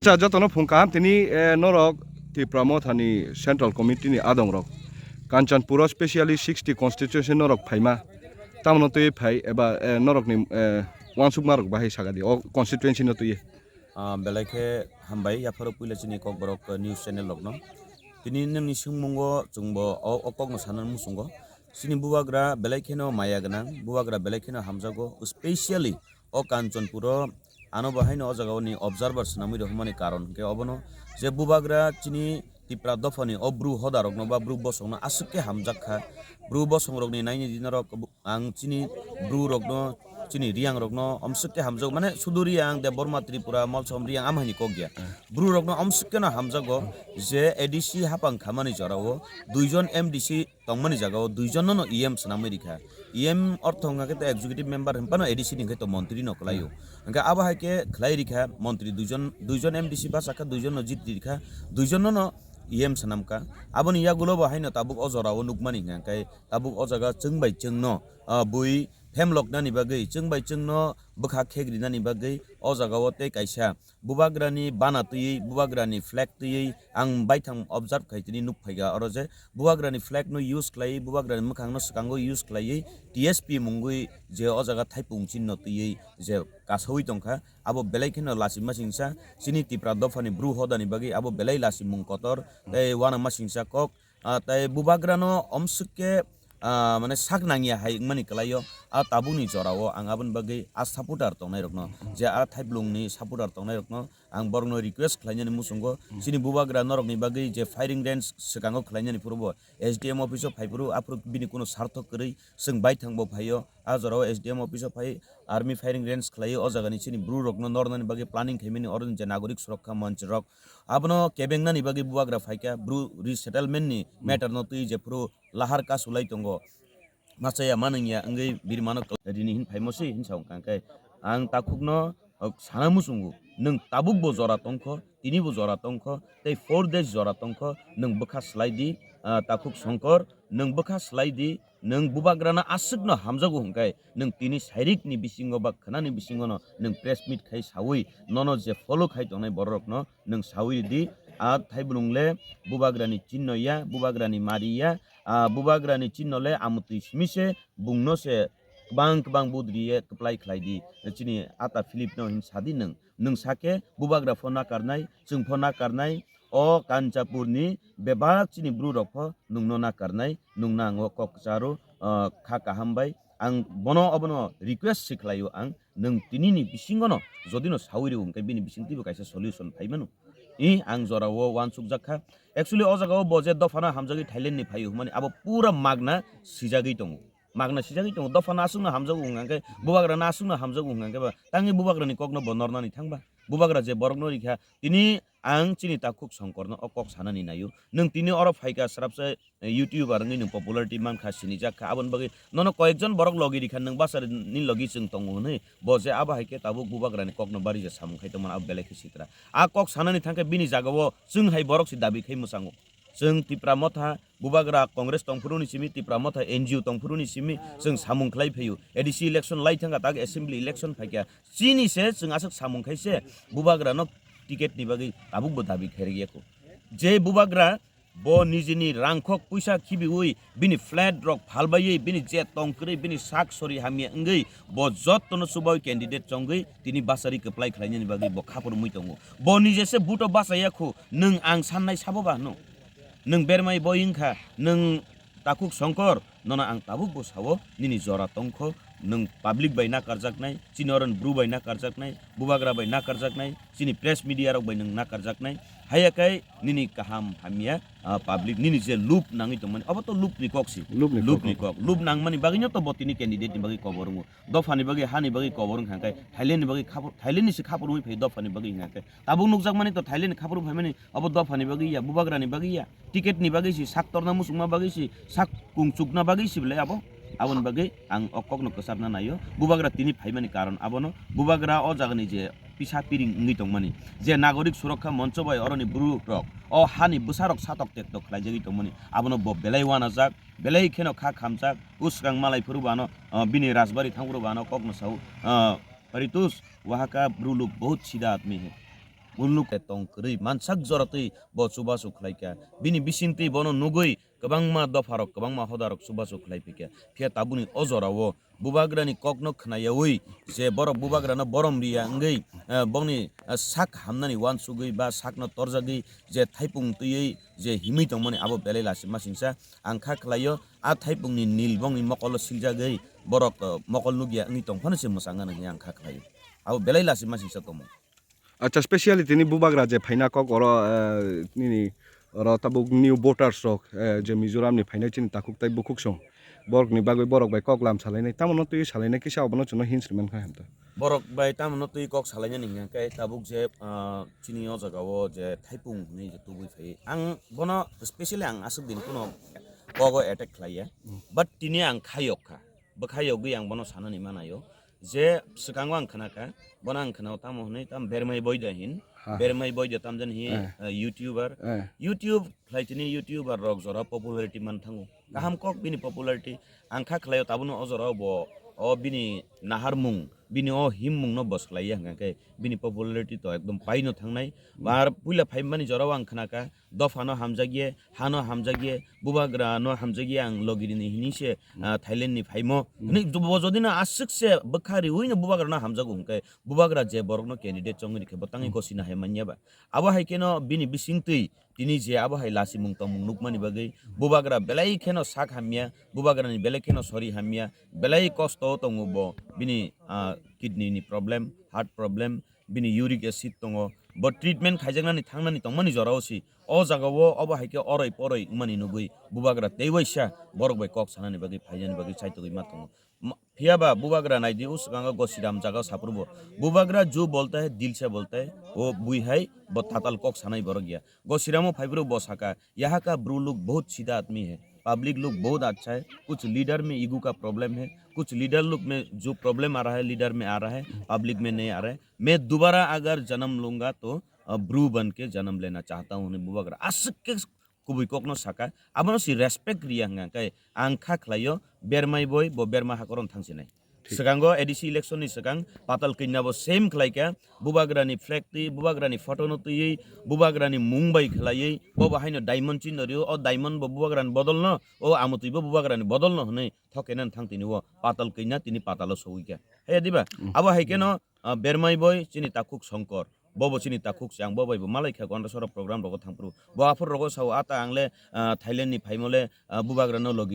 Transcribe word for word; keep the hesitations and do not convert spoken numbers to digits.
Acha, jotono phung kaham tini, eh, norok Tipra Mothani Central Committee ni adongrok Kanchanpuro specially sixty constituency norok phaima, tamno twi phai eba, eh, norokni, eh, wansukmarok bahai sagadi o constituency no twi. Ah, belai khe hambai, yapharo puila chini Kokborok news channel rokno. Tini nini swngmungo chwngbo o, o kokno sanani muchungo. Chini bubagra belai kheno maya gwnang, bubagra belai kheno hamjago, specially o Kanchanpuro ano bo haino o jagao ni observer swnamwi rwhwmani karon hwnkhe obono je bubagra chini Tipra dophani o bru hodarokno ba bru bosongno aswk khe hamjak kha. Bru bosongrokni naini dinarok ang chini bru rokno, chini Riyang rokno omswk khe hamjago, mane sudu Riyang, Debbarma, Tripura, Molsom, Riyang amhaini kok ya. Bru rokno omswk kheno hamjago je A D C hapang khamani jorao duijon M D C tongmani jagao duijon no E M swnamwi rikha. E M ortho wngkha khe to executive member hwnphano A D C ni hwnkhe to montri no kwlaio. Hwnkhe abo hai khe khlai rikha montri duijon, duijon M D C bachakha, duijon no jiti rikha, duijon no E M swnamkha. Aboni yagulo bo haino tabuk o jorao nukmani hwnkha khe tabuk o jaga chwng bai chwngno, ah, bui phemloknani bagwi, chwng bai chwngno bwkha khegrinani bagwi o jagao tei kaisa bubagrani bana twiwi, bubagrani flag twiwi ang baithang observe khai tini nukphaikha oro je bubagrani flag no use khlaiwi, bubagrani mwkhangno swkango use khlaiwi T S P mungwi je o jaga thaipung chinno twiwi je kasaui tongkha, abo belai kheno lachima singsa chini Tipra dophani bru hodani bagwi abo belai lachimung kotor tei uanama singsa kok. Ah, tei bubagrano omswk khe, ah, mane sak nangya hai wngmani kwlaio. Ah, tabukni jorao ang aboni bagwi ah supporter tongnairokno, je ah Thaiplungni supporter tongnairokno ang borokno request khlainani muchungo, chini bubagra norokni bagwi je firing range swkango khlainani phurubo S D M office o phaiphuru aphuru bini kuno sarthok kwrwi chwng baithangbo phaio. Ah jorao S D M office o phai army firing range khlaio, o jagani chini brurokno nornani bagwi planning khaimani oro je nagorik surokkha monch rok. Abono kebengnani bagwi bubagra phaikha, bru resettlement ni matter no twi jephuru lahar kasulai tongo. Machaya manwngya wngwi birmano rini hin phaimo se hinsa wngkha khe ang takhukno, uh, sana muchungo, nwng tabuk bo jora tongkho, tini bo jora tongkho, tei four days jora tongkho, nwng bwkha slai di, uh, takhuk Songkor, nwng bwkha slai di, nwng bubagrano aswkno hamjago hwnkhe, nwng tini sairikni bisingo ba khwnani bisingono nwng press meet khai saui nono je follow khai tongnai bororokno nwng saui ridi, a Thaibrung le bubagrani chinno ya, bubagrani mari ya, a bubagrani chinno le amotwi simi se bungno se kwbang kwbang budri ye kwplai khlai di. Chini ata Philip no hin sadi nwng, nwng sakhe bubagra pho nakarnai, chwng pho nakarnai, o Kanchanpur ni bebak chini bru rok pho nwng no nakarnai, nwng nang o kok kwcharo, ah, kha kaham bai. Ang bono obono request se khlaio ang, nwng tini ni bisingo no jodi no saui rw hwnkhe bini bisingtwi bo kaisa solution phai mano. I ang jora o uansuk jak kha. Actually o jaga o bo je dopha no hamjagwi Thailand ni phaio hwnmani abo pura magna sijagwi tongo. Magna sijagwi tongo, dopha no aswk no hamjago hwnkha khe, bubagra no aswk no hamjago hwnkha khe ba, tangwi bubagra ni kok no bo nornani thang ba. Bubagra je borok no rikha, tini ang chini takhuk Songkor no o kok sanani naio. Nwng tini oro phaikha srapsa, eh, YouTuber wngwi nwng popularity mankha, sinijak kha, aboni bagwi nono koyekjon borok logi rikha, nwng bwsari ni logi chwng tongo hwnwi, bo je abo hai khe tabuk bubagra ni kok no bari je samung khai tongmani abo belai khe sitra. A kok sanani thang khe bini jaga o chwng hai borok se dabi khai mwchango. Chwng Tipra Motha bubagra Congress tongphuru ni simi, Tipra Motha N G O tongphuru ni simi chwng samung khlai phaio. A D C election lai thangkha, tak assembly election phaikha. Chini se chwng aswk samung khai se bubagra no ticket ni bagwi tabuk bo dabi khairikya kho. Je bubagra bo nijini rangkhok puisa khibiui, bini flat rok phalbaiwi, bini je tong kwrwi, bini sak sori hamya wngwi bo jotto no chubaui candidate chongwi tini bwsari kwplai khlainani bagwi bo khapur mui tongo. Bo nije se buto bachaya kho, nwng ang sannai sabo ba hwno? Nwng bermai boi wngkha, nwng takhuk Songkor, nono ang tabuk bo sao, nini jora tongkho, nwng public bai nakarjaknai, chini oron bru bai nakarjaknai, bubagra bai nakarjaknai, chini press media rok bai nwng nakarjaknai, haiya kai nini kaham hamya, ah, public nini je loop nangwi tongmani, obo to loop ni kok si. Loop ni kok. Loop ni kok. Loop nangmani bagwi no to bo tini candidate ni bagwi kobor wngo. Dopha ni bagwi, ha ni bagwi kobor wngkha khe, Thailand ni bagwi khapur, Thailand ni se khapur wngwi phaio dopha ni bagwi hwnkha khe. Tabuk nukjakmani to Thailand ni khapur wngwi phaimani, obo dopha ni bagwi ya, bubagra ni bagwi ya. Ticket ni bagwi si, sak torna muchungma bagwi si, sak kungchukna bagwi si belai abo. Aboni bagwi ang o kokno kwcharna naio. Bubagra tini phaimani karon abono, bubagra o jagani je pisa piring wngwi tongmani, je nagorik surokkha moncho bai oroni bru rok o hani bwsa rok satok tektok khlaijagwi tongmani, abono bo belai uanajak, belai kheno kha khamjak. O swkang malai phuru bo ano, ah, bini rajbari thang phuru bo ano kokno sao, ah, Ritus, waha ka bru log bahut sida admi hai. Uluk tong kwrwi mansak jora twi bo chubachu khlai kha. Bini bising twi bono nugwi kwbangma dopharok, kwbangma hodarok chubachu khlai phi kha. Phiya tabukni o jorao bubagrani kokno khnayawi je borok bubagrano borom riya wngwi, eh, bongni, eh, sak hamnani uansugwi ba sakno torjagwi je thaipung twiwi je himwi tongmani abo belai lachima singsa ang kha khlaio. A thaipungni nil bongni mokolo siljagwi borok, eh, mokol nukya wngwi tongphano se mwchang gana hinwi ang kha khlaio. Abo belai lachima singsa tongmung. Acha, specially tini bubagra je phaina kok oro, eh, nini oro tabuk new voters rok, eh, je Mizoram ni phainai chini takhuk tai bukhuk song. Borok ni bagwi borok bai kok lam salainai. Tamo no twi salainai kisa obono chwngno hinwi sri mankha hemto. Borok bai tamo no twi kok salainani hingkha khe tabuk je, ah, chini o jaga o je thaipung hinwi je tubui phai. Ang bono specially ang aswk din kuno kogo attack khlaiya. Hmm. But tini ang khayok kha. Bwkha yogwi ang bono sanani manayo je swkango ang khna kha, bono ang khna tamo hwnwi tam Bermai Boida hin. Ha. Bermai Boida tamjani hi, eh, eh, YouTuber. Eh. YouTube khlai tini YouTuber rok jora popularity man thango. Hmm. Kaham kok bini popularity. Ang kha khlaio tabukno o jora bo o bini naharmung, bini o himmung no bos khlaiya hwnkha khe bini popularity to ekdom paino thangnai. Hmm. Ar puila phaimani jora o ang khna kha, dophano hamjakye, hano hamjakye, bubagrano hamjakye ang logirini hinwi se, hmm, ah, Thailand ni phaimo. Hmm. Hinwi bo jodi no aswk se bwkha riwi no bubagrano hamjago hwnkhe bubagra je borokno candidate chongwi rikhe bo tangwi, hmm, gosina hai manya ba. Abo hai kheno bini bisingtwi tini je abo hai lachimung tongmung nukmani bagwi bubagra belai kheno sak hamya, bubagrani belai kheno sori hamya, belai kosto o tongo bo bini, ah, kidney ni problem, heart problem, bini uric acid tongo, bo treatment khaijaknani thangnani tongmani jorao si. O jagao obo hai khe oroi poroi wngmani nugwi bubagra tei waisa borok bai kok sanani bagwi phainani bagwi chaitogwi ma tongo. Ma-, phiya ba bubagra naidi o swkango Gosiram jaga saphuru bo. Bubagra jo bolta hai, dil se bolta hai, o bui hai bo tatal kok sanai borok ya. Gosiramo phaiphuru bo saka, "Yaha ka bru log bahut sida admi hai, public log bahut acha hai, kuch leader mein ego ka problem hai, kuch leader log mein jo problem aa raha hai, leader mein aa raha hai, public mein nahi aa raha hai. Main dobara agar janam lunga to, ah, bru ban ke janam lena chahta hu," hinwi bubagra aswk khe kubui kokno saka. Abono si respect riya hwnkha khe ang kha khlaio, Bermai boi bo Berma hakoron thangsinai. Thik. Swkango A D C election ni swkang Patal Kanya bo same khlai kha, bubagrani flag twi, bubagrani photo no twiwi, bubagrani mung bai khlaiwi, bo bo haino diamond chinno rio, o diamond bo bubagrani bodol no, o amotwi bo bubagrani bodol no hwnwi thokenani thang tini o Patal Kanya tini patalo sowi kha. Haya diba? Hmm. Abo hai kheno, ah, Bermai boi chini takhuk Songkor. Bo bo chini takhuk se, ang bo bai bo malai kha, Gondasora program rogo thangphuru. Bo aphuru rogo sao, "Ata ang le, ah, Thailand ni phaimo le, ah, bubagra no logi."